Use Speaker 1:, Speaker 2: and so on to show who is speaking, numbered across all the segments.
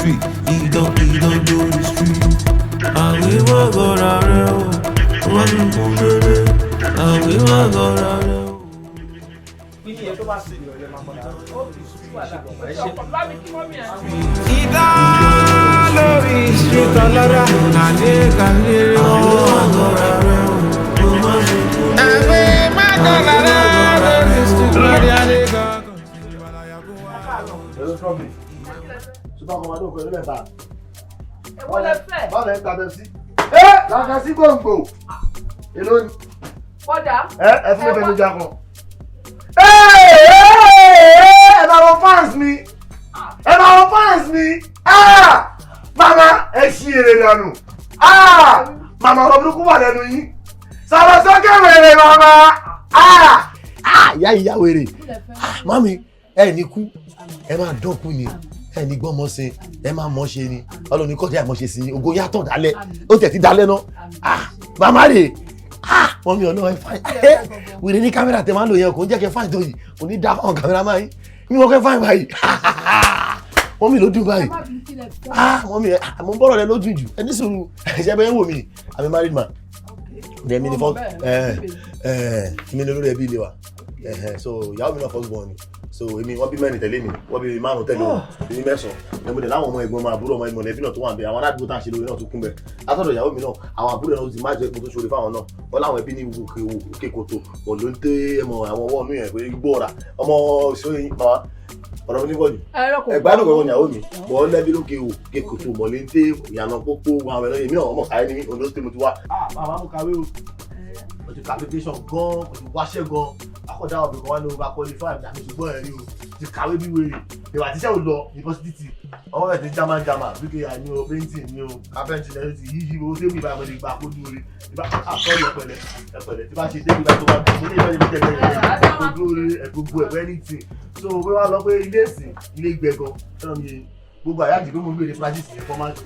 Speaker 1: Street, idán idán lórí street. Àwé má gọra rẹ o, wọ́n ti kún bèrè. Àwé má gọra rẹ o.
Speaker 2: Tó bá sì ìrọ̀lẹ́ máa padà.
Speaker 3: Bá mi kí mummy ẹ̀.
Speaker 1: Idán lórí street ọlọ́dà, kàlẹ́ kàlẹ́ àwé má gọra rẹ o, àwé má gọra rẹ lórí street ọlọ́dà.
Speaker 4: Hello, Trump. Super Commando pẹ̀lú mẹ́ta.
Speaker 3: Èwo lẹ fẹ́?
Speaker 4: Báwo lẹ ń ta Pepsi? Ẹ làkà sí gbòǹgbò. Èló ni?
Speaker 3: Bọ́dà.
Speaker 4: Ẹ fún mi fẹ́ lójà kan. Ẹ ẹ máa wọ fans mi. Ẹ máa wọ fans mi. Màmá ẹ ṣí èrè dànù. Màmá, ọ̀rọ̀ burúkú wà lẹ́nu yín. Sọ̀rọ̀ sókè wèrè màmá. Ìyá ìyá wèrè. Mummy, ẹ ní kú, ẹ máa dọ́kú ni, ẹ ní gbọ́mọ sí, ẹ máa mọ̀ ṣe ni. Ọlọ́run ní kọ́jà ìmọ̀ ṣe sí i, ògo yàtọ̀ dálẹ̀, ó tẹ̀ ti dálẹ̀ náà. Ah, màmá rè ah, mummy, ọlọ́run ẹ fine. Wèrè ní kámẹ́rà tẹ máa ń lò yẹn, kò ń jẹ́ kẹ́ fine tó yìí, kò ní dá fáwọn kámẹ́rà máa yín ní wọ́n kẹ́ fine báyìí. Mummy ló dùn báyìí. Ah, mummy, ẹ mo ń bọ̀rọ̀ rẹ lójú jù. Ẹ ní sùúrù, ṣe bẹ́ẹ̀ ń wò mí, I'm a married man. Then mi ni fọ́ ẹ ẹ mi ni olórí ẹbí ilé wa. So ìyàwó mi náà first born ni. So èmi, wọ́n bí mẹ́rin tẹ̀lé mi, wọ́n bí márùn tẹ̀lé wọn, èmi mẹ́sàn-án. Ẹ̀mo dẹ̀ láwọn ọmọ ẹ̀gbọ́n, ọmọ àbúrò, ọmọ ìmọ̀lẹ́bí náà tó wà bẹ́ẹ̀. Àwọn aládùúgbò tá à ń ṣe lórí náà tó kún bẹ́ẹ̀. Látọ̀dọ̀ ìyàwó mi náà, àwọn àbúrò náà ti má jẹ́ kó tó ṣoore fáwọn náà. Wọ́n láwọn ẹbí ní òkè kòtò wọ́n ló ń tẹ́ ẹmọ àwọn ọwọ́ mi yẹn pé gbóra ọmọ ìṣòro. Màmá, ọ̀rọ̀ mi ní bọ́ọ̀lù ẹgbàá ló kọ̀ọ̀kan. Ìyàwó mi bọ́ lẹ́bí lókè òkè kòtò mọ̀lẹ́ńtẹ́ ìyànà pópó àwọn ẹ̀rọ. Èmi náà ọmọ káyé ní Ondo State mo ti wá. Bàbá, mo kàwé o, mo ti ka application gan, mo ti wáṣẹ́ gan. Akọ̀dá ọ̀bẹ kan wá ní over qualify àmì, ṣùgbọ́n ẹ̀rí o ti kàwé bí wèrè ìwà tíṣẹ́ ò lọ yunifásitì. Ọmọ rẹ̀ ti jama jama bricklayer ni o, painting ni o, carpentry ni o, ti yíyí owó tébù ìbá mo lè gbà kó dúró rí ìbá. Àtọ́jú, ẹ̀pẹ̀lẹ̀ ẹ̀pẹ̀lẹ̀ tí bá ṣe tébù ìbá tó bá mo ní ìbá ṣe tẹ̀lé kó dúró rí gbogbo ẹ̀ anything. So pé wá lọ pé ilé ìsìn ilé gbẹ gan fẹ́ràn mi gbogbo àyájì pé mo ń gbèrè Francis yẹn fọ́máàtì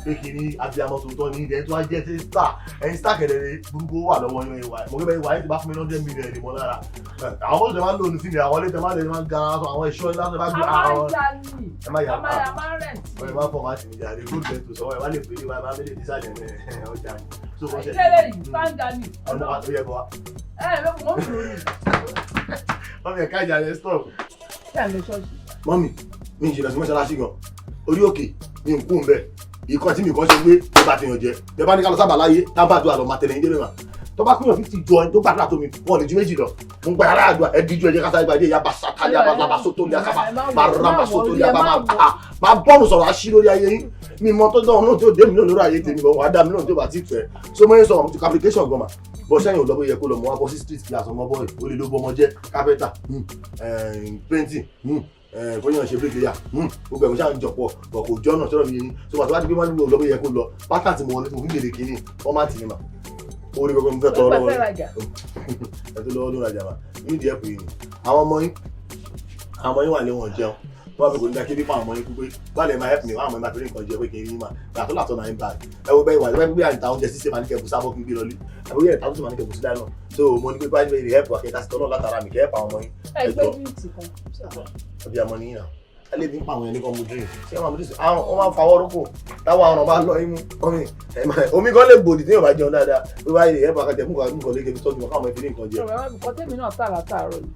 Speaker 4: pé kí ni abiyamọ tòótọ́ ní ilẹ̀ tó wá jẹ́ sí star. Ẹ̀yin star kẹ̀dẹ̀rẹ̀ burúkú wà lọ́wọ́ yín. Ìwà mo gbé ìwà yín ti bá fún mi 100 million ìmọ̀ lára àwọn mọ́tò tẹ máa ń lò ní fíìmù, àwọn ilé tẹ máa ń lè máa ń ga àwọn ẹ̀ṣọ́ ńlá tẹ bá gbé àwọn. Ẹ má yà á, ẹ má fọ máa tì mí jáde. Good bet to sọ ẹ má lè pè é wá, ẹ má lè dísàlẹ̀ ẹ ọjà ni. So wọ́n ṣe
Speaker 3: Ìkẹlẹ̀ yìí sáńgà ni.
Speaker 4: Ọmọ wa tó yẹ bọ́ wa.
Speaker 3: Ẹ ẹ mọ̀ ń lò ní.
Speaker 4: Mummy, ẹ̀ka ìjà rẹ̀ stop.
Speaker 3: Ṣé ẹ̀ lọ ṣọ́ọ̀ṣì?
Speaker 4: Mummy, mi ń ṣe lọ sí mọ́ṣáláṣí gan, orí òkè mi ń kú ń bẹ̀. Ìkan tí mi kàn ṣe gbé tó bá ti yàn jẹ tẹ bá ní ká lọ sábà láyé tábà tó àlọ́ máa tẹ̀lé yín débẹ̀ mà. Tó bá kúnyàn 50 jọ ẹni tó gbàdúrà tó mi, wọn lè ju méjì lọ. Mo ń gba yàrá àdúrà, ẹ díjú, ẹ jẹ́ ká sáré gbàdé yaba sátálí abalaba sótó ní akaba maraba sótó ní abama a máa bọ́ọ̀nù sọ̀rọ̀ àṣírí lórí ayé yín. Mi mọ tó dán náà tí ó dé mi náà lórí ayé tèmi bọ̀ wá dá mi náà tí ó bá ti fẹ́. So mo ń sọ ti application gan mà bọ́ sẹ́yìn ò lọ bó yẹ kó lọ mọ́ wá bọ́ sí street class. Ọmọ bọ́ọ̀lù ó lè ló bọ́ ọmọ jẹ́ carpenter, painting, bóyá ṣe bricklayer, gbogbo ẹ̀ mo ṣáà ń jọpọ̀ bọ̀ kò jọ́ náà sọ̀rọ̀ mi yẹn. So pàtó wá ti pé wọ́n ní lọ bó yẹ kó lọ pátá tí mo wọlé tí mo fi bèrè kínní wọ́n má tì ní mà orí gbogbo mo fẹ́ tọrọ lọ́wọ́ ẹ tó lọ́wọ́ ló rajà mà nídìí ẹ̀pù yìí ni. Àwọn ọmọ yín wà lé wọn jẹun, wọ́n fi kò ní dákẹ́ bí fún àwọn ọmọ yín kú pé báàlẹ̀ máa help me wọ́n àwọn ọmọ yín máa fi rí nǹkan jẹ pé kì í rí mà gbà tó látọ̀ náà ń bá ẹ wo bẹ́ẹ̀ wà lẹ́gbẹ́ bí àǹtà oúnjẹ sísè máa ní kẹ́ bù sábọ̀ kí n gbé lọlé àbí yẹn ìtàkùn sí máa ní kẹ́ bù sí dáná. So mo ní pé báyìí lè help wa kẹta sí tọ́lọ́ látara mi kẹ́ help àwọn ọmọ yín.
Speaker 3: Ẹ gbé bíìtì kan.
Speaker 4: Ọbí àmọ́ nìyí náà alẹ́ bí ń pa àwọn ẹni kan mu drink ṣé wọn àmúdí àwọn wọn máa ń fawọ́ rúkò táwọn àwọn bá lọ imú omi omi kan lè gbòdì tí yóò bá jẹun dáadáa bí wáyé lè help akẹ́tẹ̀ fún nǹkan lè kẹ́mi tọ́jú wọn káwọn ẹbí ní nǹkan jẹ.
Speaker 3: Ọ̀rọ̀ ẹ̀rọ tèmi náà tà látàárọ̀ yìí.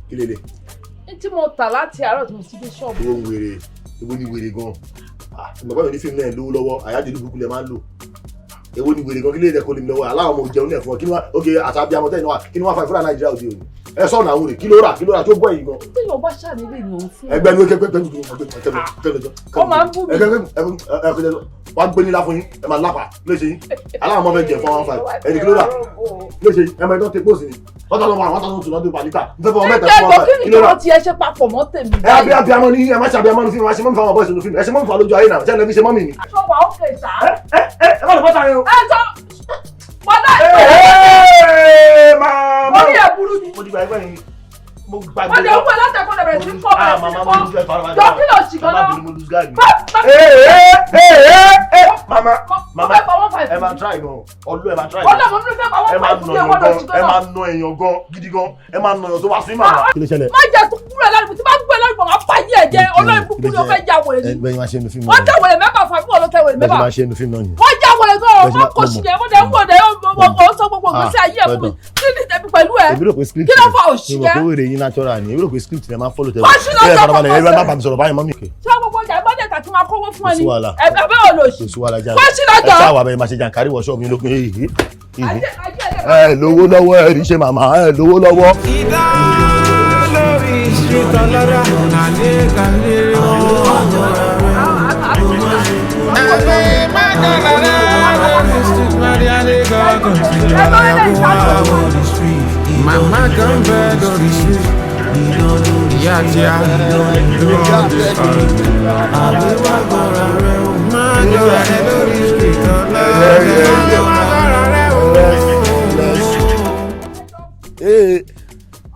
Speaker 4: Kí lélẹ̀?
Speaker 3: Ní tí mo tà láti àárọ̀ tí mo ti dé ṣọ́ọ̀bù.
Speaker 4: Owó ń wèrè, èwo ni wèrè gan? Ìmọ̀ báyọ̀ ní fíìmù náà lówó lọ́wọ́ àyájọ́ ìlú burúkú lẹ máa ń lò. Èwo ni wèrè gan? Kí lè dẹ kó lè mi lọ́wọ́ aláwọ̀ ọmọ òjẹun náà fún ọ? Kí ni wá ok àtàbí amọ̀tẹ́ ìnáwó, kí ni wọ́n fa ìfúnra Nàìjíríà òde òní? Ẹ sọ̀nà àwọn rè, kí ló rà, kí ló rà tó bọ́ yìí gan?
Speaker 3: Tí yóò bá ṣànílé ni òun fún.
Speaker 4: Ẹgbẹ́ mi kẹgbẹ́ kẹgbẹ́.
Speaker 3: Ó máa ń bú mi.
Speaker 4: Ẹgbẹ́ wàá gbé nílá fún yín, ẹ máa lápá léṣe yín. Aláwọ̀ ọmọ fẹ́ jẹ 415 ẹni, kí ló rà léṣe yín? Ẹ máa ẹjọ́ tẹ pósì ni 1,100, 1,200 lọ́dún pàlítà n fẹ́ fọwọ́ mẹ́ta
Speaker 3: Ǹjẹ́
Speaker 4: fún
Speaker 3: ẹ̀gbọ́n
Speaker 4: wọn
Speaker 3: kí ni
Speaker 4: kí ló rà?
Speaker 3: ìjọba ti ẹ ṣe papọ̀ mọ́ tèmi
Speaker 4: Ẹ
Speaker 3: báyìí?
Speaker 4: Abiyamọ ni ẹ má ṣe abiyamọ ní fíìmù, ẹ má ṣe mọ́mí fáwọn bọ́ọ̀sì ní fíìmù, ẹ ṣe mọ́mí fáwọn lójú ayé náà. Ṣé ẹ lẹ́bí ṣe mọ́mí ni?
Speaker 3: Aṣọ wà ókè ṣá.
Speaker 4: Ẹ ẹ ẹ má lè bọ́ta yẹn o.
Speaker 3: Ẹ sọ bọ́dá
Speaker 4: Ẹ
Speaker 3: ìpè.
Speaker 4: ẹ máa
Speaker 3: Orí ẹ̀ burú ni.
Speaker 4: Mo ti gbà ẹgbẹ́ yìí, mo gbàgbé.
Speaker 3: Wọ́n lè ń wọ látẹ̀kọ́ lè bẹ̀rẹ̀ sí kọ́
Speaker 4: Ah,
Speaker 3: bẹ̀rẹ̀ sí
Speaker 4: màmá,
Speaker 3: kọ́.
Speaker 4: mo lose guard, farabalẹ̀.
Speaker 3: Jọ kí ló ṣì
Speaker 4: Màmá
Speaker 3: gan-an?
Speaker 4: bínú, mo lose guard mi.
Speaker 3: Má-
Speaker 4: Ee ee ee ee, màmá,
Speaker 3: Mo
Speaker 4: màmá,
Speaker 3: fẹ́ pa 15.
Speaker 4: ẹ máa try gan, ọlọ́ ẹ máa try
Speaker 3: Ó
Speaker 4: gan.
Speaker 3: lè mọ̀ nínú fẹ́ pa
Speaker 4: Ẹ
Speaker 3: one
Speaker 4: máa
Speaker 3: five
Speaker 4: nà
Speaker 3: sí
Speaker 4: èèyàn
Speaker 3: ẹ̀wọ̀n
Speaker 4: gan,
Speaker 3: lọ sí
Speaker 4: ẹ máa
Speaker 3: gan-an.
Speaker 4: nà èèyàn gan gidi gan, ẹ máa nà èèyàn tó wá sí màmá. Kí ló ṣẹlẹ̀?
Speaker 3: Má jẹ́ tó kúrò lẹ́nu tí bá gbé. gbé lọ́gbọ̀n wá fàyè ẹ̀ jẹ́ olórí kúkú ló fẹ́ já wèrè ni.
Speaker 4: Bẹ́ẹ̀ ni máa ṣe nu fíìmù
Speaker 3: Wọ́n
Speaker 4: náà.
Speaker 3: já wèrè mẹ́fà fún àbúrò ló tẹ wèrè
Speaker 4: Bẹ́ẹ̀ ni
Speaker 3: mẹ́fà.
Speaker 4: máa ṣe nu fíìmù náà nìyẹn.
Speaker 3: Wọ́n já wèrè gan-an,
Speaker 4: Bẹ́ẹ̀ ṣe
Speaker 3: wọ́n
Speaker 4: máa-
Speaker 3: kò sí yẹn, wọ́n dẹ̀ ń wò dẹ̀ ó sọ gbogbo ìgbésí ayé ẹ̀ fún mi. Kí ni tẹ̀mí pẹ̀lú ẹ?
Speaker 4: Èmi rò pé script
Speaker 3: Kí ló fa òṣì
Speaker 4: mi mọ̀
Speaker 3: yẹn?
Speaker 4: pé wèrè yín natural ni. Èmi rò pé script ni ẹ máa ń follow tẹ́lẹ̀.
Speaker 3: Wọ́n ṣí lọ́jọ́
Speaker 4: Ẹ farabalẹ̀, ẹ
Speaker 3: kọ̀ọ̀kan.
Speaker 4: má bàa mi sọ̀rọ̀ báyìí mọ́mí.
Speaker 3: Ṣé gbogbo ọjà ìbádẹ́ tàbí máa kówó fún ẹ
Speaker 4: Kò
Speaker 3: ni?
Speaker 4: sí wàhálà.
Speaker 3: Ẹ̀bẹ̀ bẹ́ẹ̀ ò lò sí.
Speaker 4: Kò sí wàhálà jáde.
Speaker 3: Wọ́n ṣí lọ́jọ́.
Speaker 4: Ẹ ṣáà wà bẹ́ẹ̀ máa ṣe jàǹkárí wọ̀ṣọ́ mi lópin. Èyí.
Speaker 3: Ayé ayé ẹ̀
Speaker 4: Ẹ lówó lọ́wọ́, ẹ rí ṣe màmá, ẹ lówó lọ́wọ́.
Speaker 1: Ìdá lórí street ọlọ́dà nàlẹ́ kàlẹ́ wọn. Ẹgbẹ́ má dọ̀là rẹ̀ lórí street Mariale gangan. Màmá kan bẹ́ lórí street. Ìyá tí a ló ń dé ọ̀rọ̀. Má dọ̀là rẹ̀ lórí street ọlọ́dà. Má dọ̀là rẹ̀ o.
Speaker 4: Ee.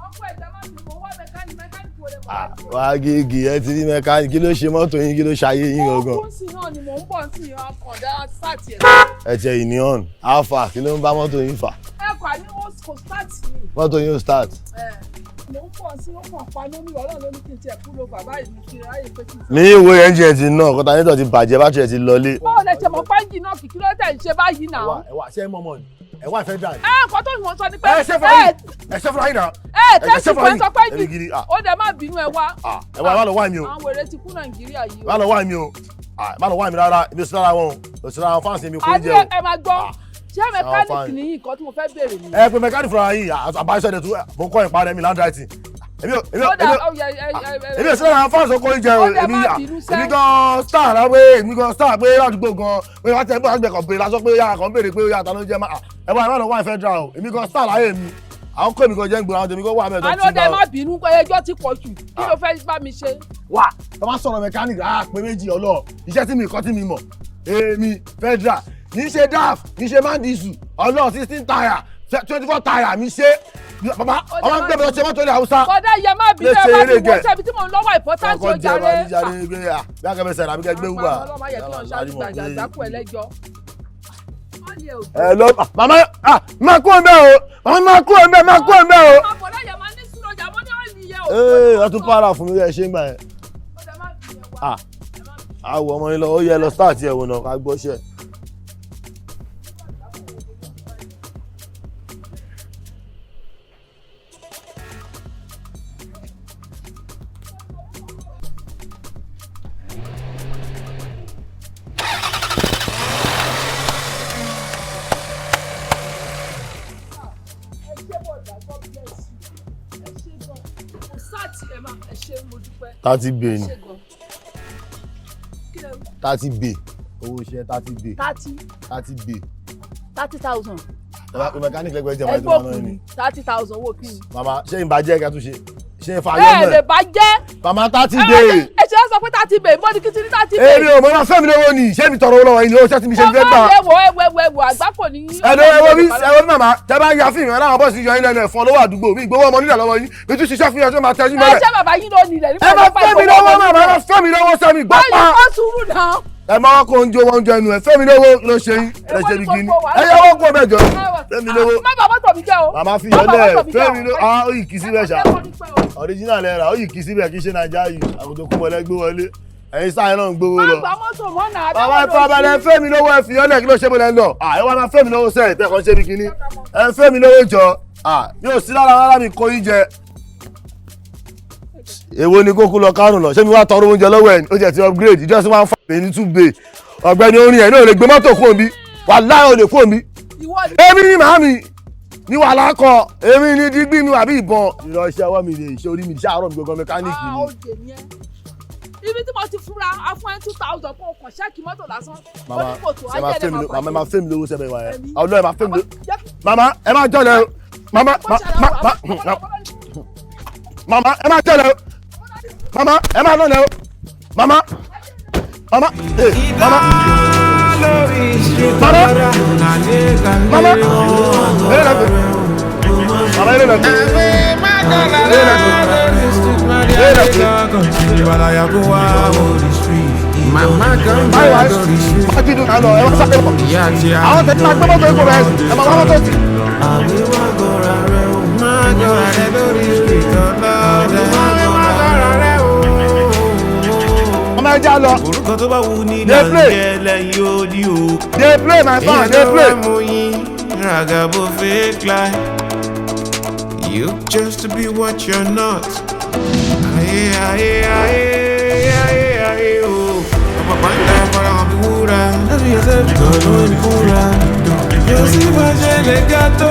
Speaker 3: Ọkọ ẹ̀dá má fi mọ̀ wá mẹkáníìkì mẹkáníìkì wọlé mọ̀ wá sí.
Speaker 4: Wàá gègé ẹ ti rí mẹkáníìkì, kí ló ṣe mọ́tò yín, kí ló ṣayé yín gangan?
Speaker 3: Ó kún sí náà ni mò ń bọ̀ sí ìran akọ̀dá sáàtì ẹ̀.
Speaker 4: Ẹ tiẹ̀ ìní on alpha, kí ló ń bá mọ́tò yín fà?
Speaker 3: Ẹ kọ́ àní ó kò sáàtì ni.
Speaker 4: Mọ́tò yín ò start.
Speaker 3: Ẹ mò ń bọ̀ sí ó kàn pa lórí ọlọ́run ló ní kí n tiẹ̀ kúrò bàbá yìí kí n ráyè pé kí n.
Speaker 4: Mi ìwé engine ti náà kọ́tànétọ̀ ti bàjẹ́, bátìrì ẹ̀ ti lọlé.
Speaker 3: Báwo lẹ ṣe mọ̀ pẹ́ńjì náà kìkì ló tẹ̀ ń ṣe báyìí náà?
Speaker 4: Ẹ wá, ṣé ẹ mọ̀ mọ̀ ni ẹ wá ìfẹ́ dà ní.
Speaker 3: Ẹ nǹkan tó ń sọ ni pé
Speaker 4: Ẹ ṣe fúnra yín, ẹ ṣe fúnra yín náà.
Speaker 3: ẹ
Speaker 4: Ẹ
Speaker 3: tẹ́sí
Speaker 4: ṣe fúnra
Speaker 3: pé
Speaker 4: yín.
Speaker 3: sọ pẹ́ńjì
Speaker 4: Ẹni gidi, ah.
Speaker 3: ó dẹ̀ má bínú ẹ wá.
Speaker 4: Ah, ẹ wá, ẹ má lọ wá mi o.
Speaker 3: Àwọn wèrè ti kú Nàìjíríà yìí o.
Speaker 4: Má lọ wá mi o. Ah, má lọ wá mi rárá, èmi ò sí lára wọn o, ò sí lára wọn fáǹsì mi kò ń
Speaker 3: Àní
Speaker 4: jẹ o.
Speaker 3: ẹ máa gbọ́, ṣé mẹkáníìkì
Speaker 4: fine.
Speaker 3: nìyí nǹkan tí mo fẹ́ béèrè nìyí.
Speaker 4: Ẹ pé mẹkáníìkì fúnra yín, àbáṣọ ẹ̀dẹ̀ tó mo ń kọ́ ìparẹ́ mi landwriting. Èmi ò èmi ò
Speaker 3: Ó dà
Speaker 4: èmi ò
Speaker 3: ó yẹ ẹ ẹ ẹ
Speaker 4: èmi ò sí lára àwọn fáǹsì ọkọ oúnjẹ o.
Speaker 3: Ó dẹ̀
Speaker 4: Èmi
Speaker 3: má bínú sẹ́.
Speaker 4: èmi gan star la pé èmi gan star pé ládùúgbò gan pé wọ́n ti ẹ̀ bọ́ àgbẹ̀ kan béèrè lásán pé yàrá kan béèrè pé yàrá ta ló ń jẹ́ máa ẹ wá, ẹ má lọ wá ìfẹ́ dra o. Èmi gan star láyé mi, àwọn kó èmi gan jẹ́ ń gbòòrò, àwọn tèmi gan wà mẹ́ẹ̀dọ́
Speaker 3: Àní ó dẹ̀ má bínú pé ẹjọ́ ti pọ̀ jù, kí ló fẹ́ bá mi ṣe?
Speaker 4: Wà tó bá sọ̀rọ̀ mẹkáníìkì á pé méjì ọlọ́ iṣẹ́ tí mi kọ́ tí mi mọ̀, èmi federal ní ṣe daf ní ṣe mandisu ọlọ́ 16 tire 24 tire mi ṣe bàbá ọmọ ń gbé mi lọ ṣe mọ́tò ilẹ̀ Haúsá.
Speaker 3: Bọ́dá ìyá má bínú,
Speaker 4: Lè
Speaker 3: ẹ
Speaker 4: ṣe
Speaker 3: má
Speaker 4: eré
Speaker 3: bínú
Speaker 4: gẹ̀.
Speaker 3: ṣe ibi tí mò ń lọ́wọ́ important
Speaker 4: Ọkọ̀
Speaker 3: ó
Speaker 4: jẹ́
Speaker 3: jàre.
Speaker 4: ọba níjàre gbé à bí akẹ́fẹ́ sẹ̀rẹ̀ àbí kẹ́ gbé wúgbà.
Speaker 3: Ọlọ́mọ ayẹ kí wọ́n ṣáájú gbàjà àgbákò ẹlẹ́jọ́.
Speaker 4: Ẹ lọ màmá, ah, máa kú ọ̀nbẹ o màmá, máa kú ọ̀nbẹ, máa kú ọ̀nbẹ o.
Speaker 3: Bọ́dá ìyá máa ní sùúrù ọjà mọ́ ní ọ̀lì yẹ o.
Speaker 4: Ee, wọ́n tún para fún mi ẹ ṣe ń gbà yẹn.
Speaker 3: Bọ́dá má bínú ẹ wá.
Speaker 4: Ah, àwọ̀ ọmọ yín lọ, ó yẹ lọ start ẹ̀ wò náà ká gbọ́ṣẹ́.
Speaker 3: Ẹ ṣé bọ̀dá, God bless you. Ẹ ṣé gan. Kò sáàtì ẹ máa ẹ ṣé mo dúpẹ́.
Speaker 4: 30 bay
Speaker 3: Ẹ
Speaker 4: ni.
Speaker 3: ṣé gan. Kí lẹ wí?
Speaker 4: 30 bay owó iṣẹ́, 30 bay.
Speaker 3: 30
Speaker 4: 30 bay.
Speaker 3: 30,000.
Speaker 4: Ẹ bá pe mẹkáníìkì lẹ́gbẹ̀ẹ́ jẹ́ wáyé tó
Speaker 3: Ẹgbẹ́
Speaker 4: máa náà
Speaker 3: òkú
Speaker 4: ni.
Speaker 3: ni 30,000 owó kí ni?
Speaker 4: Màmá, ṣé ìbàjẹ́ ẹ̀ka tún ṣe ṣé ìfà
Speaker 3: Ẹ
Speaker 4: ayọ́
Speaker 3: lè
Speaker 4: náà?
Speaker 3: bá jẹ́.
Speaker 4: Màmá, 30
Speaker 3: Ẹ
Speaker 4: bay.
Speaker 3: ẹ ṣe wá sọ pé 30 bay mọ́ ní kí ti ní 30 bay.
Speaker 4: Èmi ò mọ̀, máa fẹ́ mi lówó ni, ṣé mi tọrọ owó lọ́wọ́ yín ni owó iṣẹ́ tí mi ṣe fẹ́ gbà?
Speaker 3: Ẹ wo ẹ wo ẹ wo ẹ wo àgbákò ní.
Speaker 4: Ẹ̀dọ́ ẹ wo bí, ẹ wo bí màmá, tẹ bá ya fíìmù ẹ láwọn bọ́ọ̀sì yọ yín lẹ́nu ẹ̀fọn lọ́wọ́ àdúgbò mi, ìgbowó ọmọ nílẹ̀ lọ́wọ́ yín, mi tún ṣiṣẹ́ fún yín ọjọ́ máa tẹ́jú
Speaker 3: Ẹ
Speaker 4: mọ́lẹ̀.
Speaker 3: ṣé bàbá yín ló nílẹ̀ nípa
Speaker 4: Ẹ máa
Speaker 3: ìjọba
Speaker 4: fẹ́ mi
Speaker 3: ìfowópamọ́
Speaker 4: lọ́wọ́ màmá, ẹ
Speaker 3: nílẹ̀.
Speaker 4: máa fẹ́ mi lọ́wọ́ sẹ́mi gbọ́
Speaker 3: Báyìí
Speaker 4: pa.
Speaker 3: ó sùúrù náà.
Speaker 4: Ẹ máa kó oúnjẹ oúnjẹ ẹnu ẹ fẹ́ mi lówó ló ṣe yín lè ṣe bí kíní. Ẹ yẹ wọ́n kó mẹ́jọ fẹ́ mi lówó.
Speaker 3: Má bàbá tọ̀ mí jẹ́ o.
Speaker 4: Màmá fi
Speaker 3: Má bàbá
Speaker 4: yọlẹ̀
Speaker 3: tọ̀ mí
Speaker 4: fẹ́
Speaker 3: jẹ́
Speaker 4: mi
Speaker 3: o.
Speaker 4: lówó, ah, ó yìí kì í síbẹ̀ ṣá.
Speaker 3: Ẹ kọ́ ní pẹ́ o.
Speaker 4: Original ẹ rà, ó yìí kì í síbẹ̀, kì í ṣe Naija yìí, àgùntàn kú wọlé gbé wọlé. Ẹ̀yin sáà náà ń gbowó
Speaker 3: Má
Speaker 4: lọ.
Speaker 3: gbà mọ́tò mọ́ náà.
Speaker 4: Bàbá ẹ farabalẹ̀, fẹ́ mi lówó, ẹ fi yọlẹ̀, kí ló ṣe mo lẹ́ ń lọ. À ẹ wá máa fẹ́ mi lówó sẹ́yìn tẹ́kọ̀ ṣe bí kíní. Ẹ fẹ́ mi lówó jọ. À mi ò sí lára rárá, mi kó yín jẹ. Èwo ni kókó lọ kárùn lọ? Ṣé mi wá tọrọ oúnjẹ lọ́wọ́ ẹ̀? Ó jẹ́ ti upgrade. Ìjọ sí máa ń fà mí ní two bay. Ọ̀gbẹ́ni orin ẹ̀ náà lè gbé mọ́tò kúrò mi. Wàláhì ò lè kúrò mi.
Speaker 3: Ìwọ ni.
Speaker 4: Èmi ni màámi ní wàhálà kọ, èmi ni dígbì mi àbí ìbọn. Ìrọ̀ṣẹ́ ọwọ́ mi lè ṣe orí mi, iṣẹ́ àárọ̀ mi gangan mẹkáníìkì
Speaker 3: Ah,
Speaker 4: ni.
Speaker 3: ó dè ní ẹ. Ibi tí mo ti fúnra, a fún ẹ 2,000 kó o kàn ṣẹ́ẹ̀kì mọ́tò lásán. Ó
Speaker 4: Màmá,
Speaker 3: ní kò tó
Speaker 4: ṣe máa
Speaker 3: ayé
Speaker 4: fẹ́
Speaker 3: ẹ̀
Speaker 4: mi
Speaker 3: máa
Speaker 4: lówó, màmá, ẹ máa
Speaker 3: bàjẹ́.
Speaker 4: fẹ́ mi lówó sẹ́bẹ̀ wá yẹn.
Speaker 3: Èmi?
Speaker 4: Ọlọ́ọ̀ ẹ máa fẹ́ mi lówó.
Speaker 3: Jẹ́ kí-
Speaker 4: Màmá ẹ máa jọlẹ̀ o. Màmá
Speaker 3: kó ṣàlàyé
Speaker 4: màmá ẹ máa jọlẹ̀ o. Màmá ẹ máa lọ́lẹ̀ o. Màmá, màmá, eh, màmá,
Speaker 1: Lórí street
Speaker 4: Màmá.
Speaker 1: ọlọ́dà nàlẹ́
Speaker 4: màmá,
Speaker 1: kàlẹ́ wọn.
Speaker 4: eré lẹ́gbẹ̀ẹ́. Màmá eré lẹ́gbẹ̀ẹ́.
Speaker 1: Ẹgbẹ́ má dọ̀là lórí street Mariale gangan. Màmá kan
Speaker 4: Báyìí
Speaker 1: bẹ́
Speaker 4: wá,
Speaker 1: lórí street.
Speaker 4: má jídùn náà lọ, ẹ wá sáré bọ̀.
Speaker 1: Ìyá tí a
Speaker 4: Àwọn tẹ̀sí máa gbé mọ́tò ikú rẹ̀, ẹ máa wá mọ́tò sí.
Speaker 1: Má dọ̀là rẹ̀ lórí street ọlọ́dà. Má dọ̀là rẹ̀ o.
Speaker 4: Ẹ já lọ.
Speaker 1: Orúkọ tó bá wù ní
Speaker 4: Dey play.
Speaker 1: làǹjẹ́ lẹ́yìn odi o.
Speaker 4: Dey play, my fan, dey play.
Speaker 1: Mú yín ràgàbò fake life. You just to be what you're not. Ayé ayé ayé ayé ayé o. Ọ̀pọ̀ ń ta fara hàn bí wúrà. Lórí ẹsẹ̀ tó ló ń fúnra. Yóò sì bá ṣe lè ga tó.